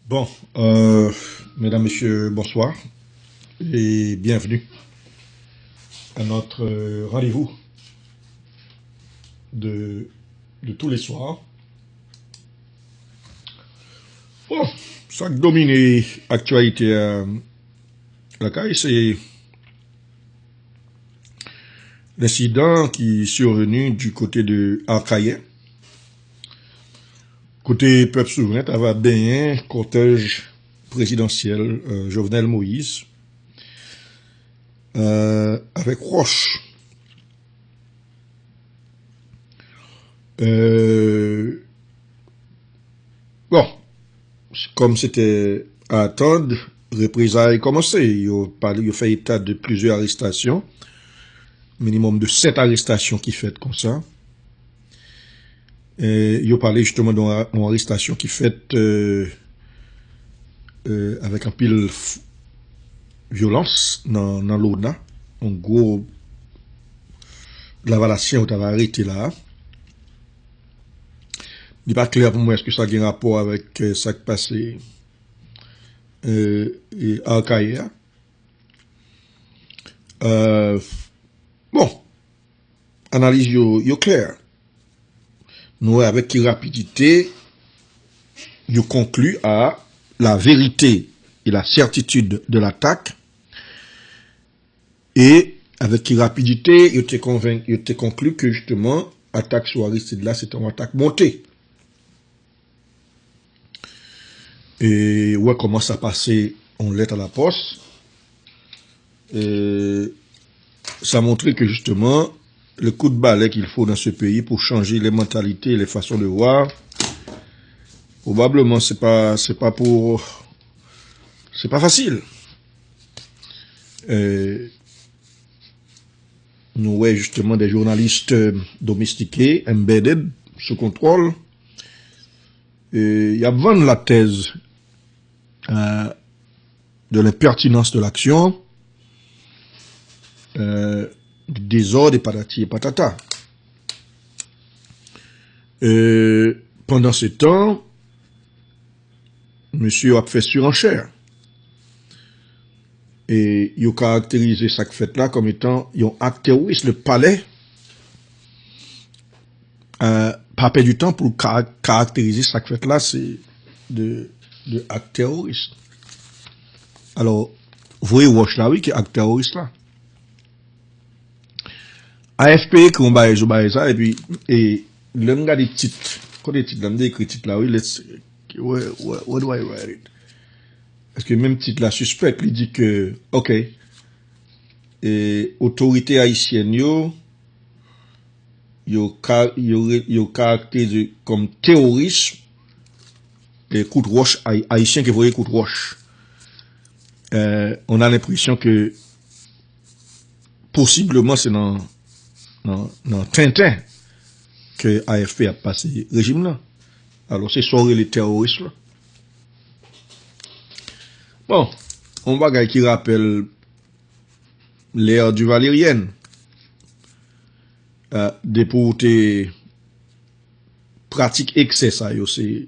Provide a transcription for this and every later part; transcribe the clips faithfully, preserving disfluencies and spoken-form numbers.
Bon, euh, mesdames, messieurs, bonsoir et bienvenue à notre euh, rendez-vous de, de tous les soirs. Bon, sa k domine aktyalite a lakay, se l'incident qui est survenu du côté de Arcahaie, kote pèp souvren ta va benyen kòtèj prezidansyèl euh, Jovenel Moïse euh, avèk wòch. Euh, bon, kòm se te a atann, reprezay kòmanse. Yo pale, yo fè eta de plizyè arestasyon, minimòm de sèt arestasyon ki fèt konsa. E yo pale jisteman de yon arestasyon ki fèt euh, euh, avèk anpil vyolans nan, nan Lona. Yon gwo Lavalasyen yo t ava arete la. Li pa klè pou mwen èske sa gen rapò avèk euh, sa k pase euh, Akayè a. Euh, bon, analiz yo, yo klè. Nou wè avèk ki rapidite yo konkli a la vérité et la certitude de l'attaque. E avèk ki rapidite yo te konvenk, yo te konkli ke jisteman atak sou Aristide la se te yon atak monte. E wè kòman sa pase yon lèt a la pòs. E sa montre ke jisteman le coup de balai qu'il faut dans ce pays pour changer les mentalités et les façons de voir, probablement c'est pas c'est pas pour c'est pas facile. Euh, nou wè jisteman de jounalis domestike, embedded, sou kontwòl. E y ap vann la tèz euh, de l'impertinence de l'action, euh, du désordre et patati et patata. Euh, pandan se tan, mesye yo ap fè siranchè. E yo karakterize sa k fèt la kòm etan yon ak teworis. Le palais euh, pa pèdi tan pou l ka, karakterize sa k fèt la, se de, de ak teworis. Alò, voye wòch la, wi, ki ak teworis la. A F P ekri yon bagay sou bagay sa, epi e, lè m gade tit, kote tit la, m te ekri tit la, wi, let's, where, where, where do I write it? Èske menm tit la sispèk, li di ke, ok, e, otorite ayisyèn yo, yo, ka, yo, yo karakterize kòm teworis, e, kout wòch, ay, ayisyen ki voye kout wòch. Euh, on a l'impression que posibleman se nan, nan, nan tenten ke A F P ap pase rejim nan. Alò, se sa w rele teworis la. Bon, yon bagay ki rapèl l'ère duvalérienne. Euh, depi w te pratik eksè sa yo, se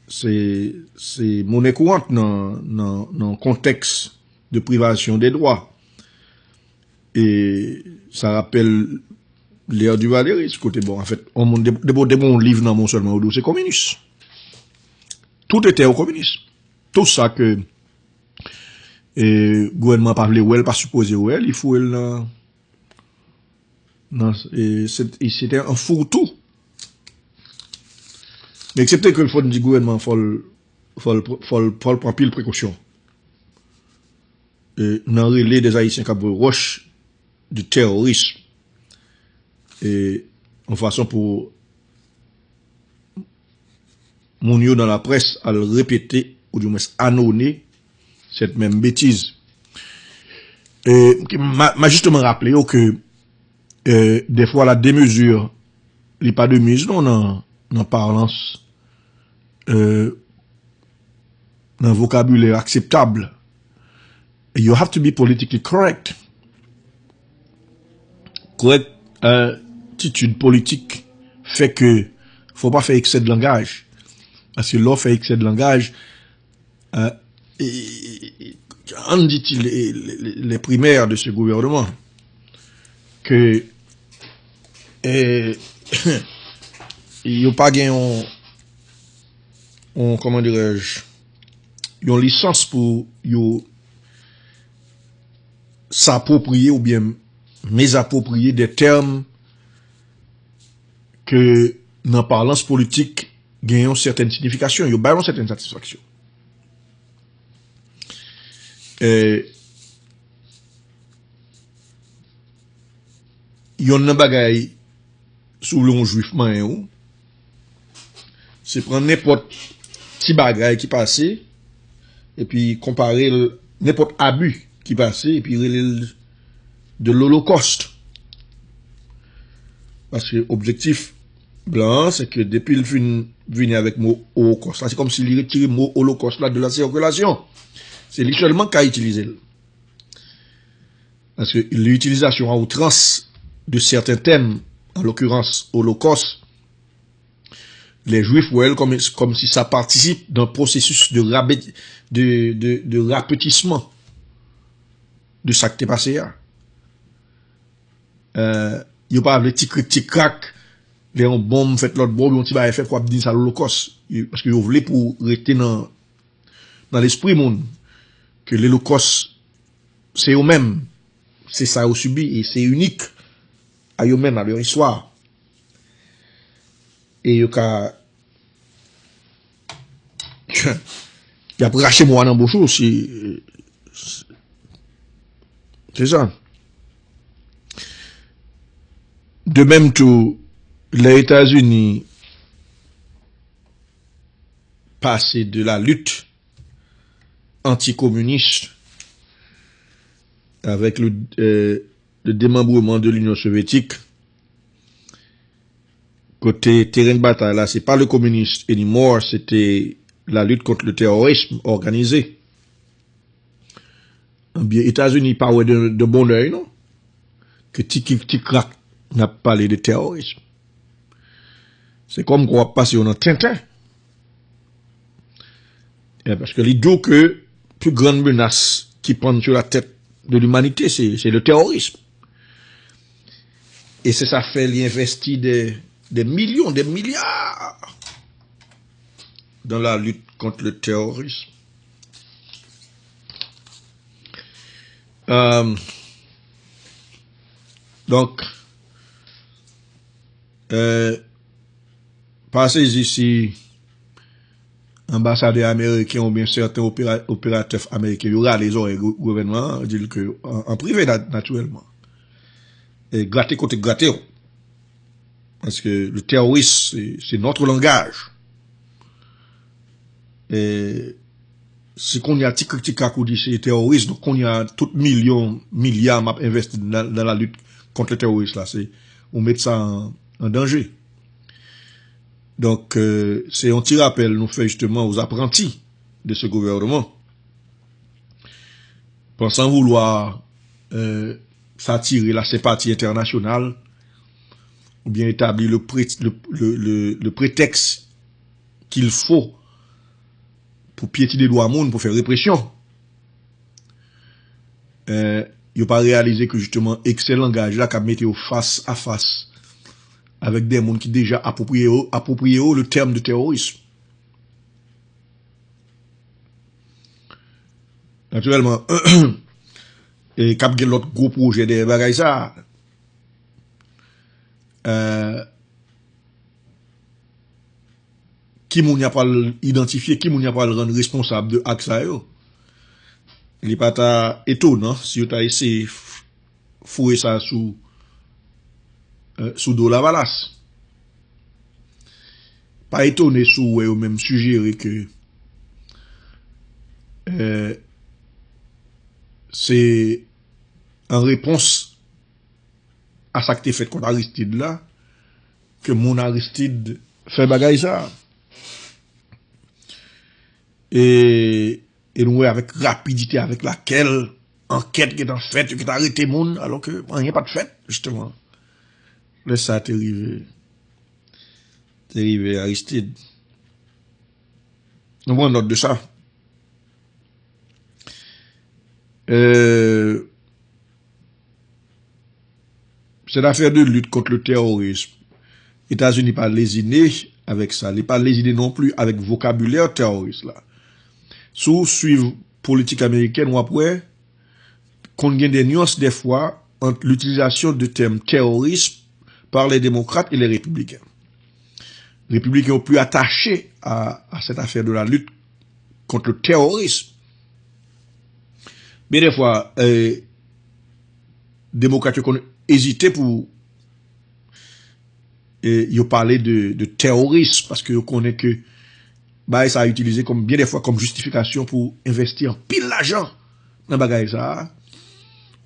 se se monnen kourant nan nan nan kontèks de privasyon de dwa. E sa rapèl l'ère du Valéry, kote bon, anfèt, yon moun depo depo yon liv nan men w sèlman, yo di w se kominis. Tout était au communisme. Tout sa ke e, gouvènman pa vle wè l, pa sipoze wè l, li foure l nan nan e, se, e se te yon fourre-tout. Men eksepte ke fò n di gouvènman fò l fò l fò l fò l pran anpil prekosyon e, nan rele de Ayisyen k ap voye wòch de teworis e, yon fason pou moun yo nan laprès al repete ou dimwens anone cette même bêtise. E, m a, m a jisteman raple yo ke e, defwa la demezure li pa de miz non nan nan parlans e, nan vokabilè akseptab. You have to be politically correct. Korèk, e, atitid politik fè ke fò pa fè eksè de langaj. Paske lè w fè eksè de langaj, euh, e, e, e, ann di ti le, le, le, les primaires de ce gouvernement, ke, eh, yo pa gen yon, yon, comment dirais-je, yon lisans pou yo s'approprier oubyen mezapwopriye de tèm ke nan parlans politik gen yon sètèn siyifikasyon, yo bay yon sètèn satisfaksyon. Eh, yonn nan bagay, si w vle yon jwif manyen w, se pran nenpòt ti bagay ki pase, epi konpare l, nenpòt abi ki pase, epi rele l de l'Holocauste. Paske objektif blan an, se ke depi l fin vini avèk mo Holocauste la, se kòmsi li retire mo Holocauste la de la sikilasyon. Se li sèlman k ka itilize l. Paske li itilizasyon a outrans de sèten tèm, an lokirans Holocauste, les Juifs wè l kòm, kòmsi sa patisip dan pwosesis de, rabe- de, de, de rapetisman de sa k te pase a. Euh, yo pa vle ti krik ti krak, lè yon bonm fèt lòt bò, yon ti bagay fèt, pou ap di sa Lolokòs. Yo- Paske yo vle pou rete nan, nan lespri moun ke Lolokòs, se yo menm, se sa yo sibi, e se inik a yo menm, a lè istwa. E yo ka, y ap rache mo a nan bouch ou, se, se sa. De menm tou, lè Etazini pase de la lit anti-communiste avec le, euh, le démembrement de l'Union soviétique, kote teren de batay la, se pa le communist anymore, se te la lit kont le terorism òganize. Ebyen, Etazini pa wè de, de bon lèy, non. Ke ti krik, ti krak, n ap pale de terorism. Se kòm kwa w ap pase yo nan tenten. Eh, paske li di w ke plus grande menace qui plane sur la tête de l'humanité, c'est, c'est le terrorisme. Et c'est ça fait li investi des, des millions, des milliards dans la lutte contre le terrorisme. Euh, donc, euh, pa sezi si anbasadè ameriken oubyen sèten opera- operatè ameriken yo rale zòrèy gou- gouvènman an, di l ke an, an prive na- natirèlman. E grate kote grate w. Paske le terrorisme, c'est, c'est notre langage. E si kounye a ti krik ti krak ou di se teroris, donk kounye a tout milyon, milya m ap envesti nan, nan la lit kont le teroris la, se ou met sa an, an danje. Donk, euh, se yon ti rapèl nou fè justement aux apprentis de ce gouvernement. Pensant vouloir, euh, s'attirer la sympathie internationale, oubyen établir le, pré- le, le, le, le prétexte qu'il faut pou pyetine dwa moun, pou fè represyon. Eh, yo pa reyalize ke jisteman eksè langaj la ka mete yo fas a fas avèk de moun ki deja apwopriye yo, apwopriye yo le tèm de terorism. Natirèlman, e k ap gen lòt gwo pwojè dèyè bagay sa a. Eh, ki moun y ap al idantifye, ki moun y ap al rann responsab de ak sa yo. Li pa ta etonan si yo ta eseye f- foure sa sou, eh, sou do Lavalas. Pa etone si w wè yo menm sijere ke, eh, se an repons a sa k te fèt kont Aristide la, ke moun Aristide fè bagay sa. E, e nou wè avèk rapidite avèk lakèl ankèt gentan fèt, yo gentan arete moun, alò ke anyen pa t fèt, jisteman. Lè sa te rive, te rive Aristide. Nou pran nòt de sa. Euh, cette affaire de lutte contre le terrorisme, Etazini pa lezine avèk sa. Li pa lezine non pli avèk vokabilè teworis la. Si w swiv politik amerikèn, w ap wè konn gen de nyans dèfwa ant litilizasyon de tèm teworis par les démocrates et les républicains. Repibliken yo pli atache a, a cette affaire de la lutte contre le terrorisme. Byen dèfwa, eh, demokrat yo konn ezite pou eh, yo pale de, de teworis, paske yo konnen ke bagay sa a itilize kòm, byen dèfwa, kòm jistifikasyon pou envesti anpil lajan nan bagay sa a,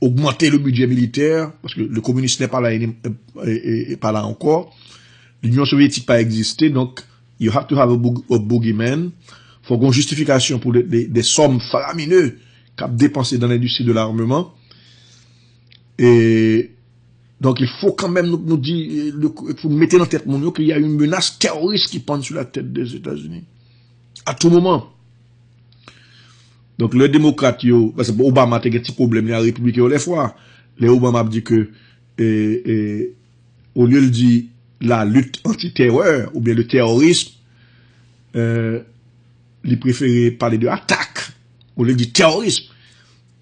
ogmante le budget militaire, paske le communiste n'est pas là, n'est pas là encore. L'Union soviétique pa egziste, donc you have to have a, boog, a boogeyman. Fò gen yon jistifikasyon pou de, de, de sòm faramine k ap depanse dans l'industrie de l'armement. E donk, il faut quand même nou, nou di, eh, le, pou nou mete nan tèt moun yo ke y a une menace terroriste qui plane sur la tête des États-Unis à tout moment. Donk, lè demokrat yo, pa egzanp, Obama te gen ti pwoblèm li a repibliken yo lèfwa. Lè Obama ap di ke, eh, eh, olye l di la lutte anti-terreur oubyen le terrorisme, eh, li prefere pale de atak olye l di teworism.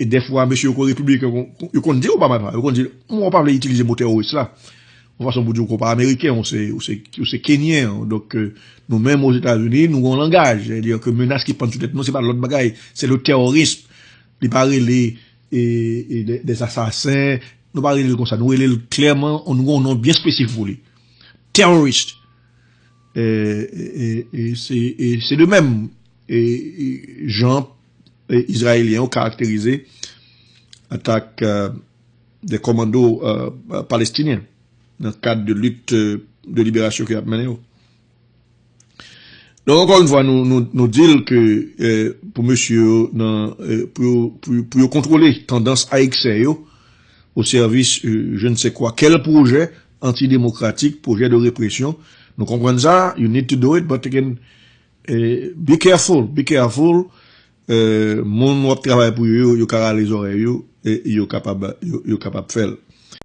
E dèfwa, mesye yo ko repibliken, yo konn di Obama sa, yo konn di, mwen pa vle itilize mo teworis la. Yon fason pou di w ke w pa ameriken, ou se, ou se, ou se kenyen. Donk, eh, nou menm Ozetazini, nou gen yon langaj. Sètadi ke menas ki pann sou tèt nou, se pa lòt bagay, se le teworism. Li pa rele, e, e, de, des assassins, nou pa rele l konsa. Nou rele l klèman, nou gen yon non byen espesifik pou li. Terrorist. E, e, e, e se, e se de menm, e, e, jan, e, Izrayelyen yo karakterize atak, eh, de kòmando, eh, palestinyen nan kad de lit, eh, de liberasyon ke y ap mennen yo. Donk, ankò yon fwa, nou, nou, nou di l ke, eh, pou mesye yo, nan, eh, pou yo, pou, pou yo kontwole tandans a eksè yo, au service, eh, je ne sais quoi, quel projet antidémocratique, projet de répression. Nou konprann sa, you need to do it, but again, eh, be careful, be careful. Eh, moun w ap travay pou yo, yo, yo ka rale zòrèy yo, e yo kapab, yo, yo kapab fè l.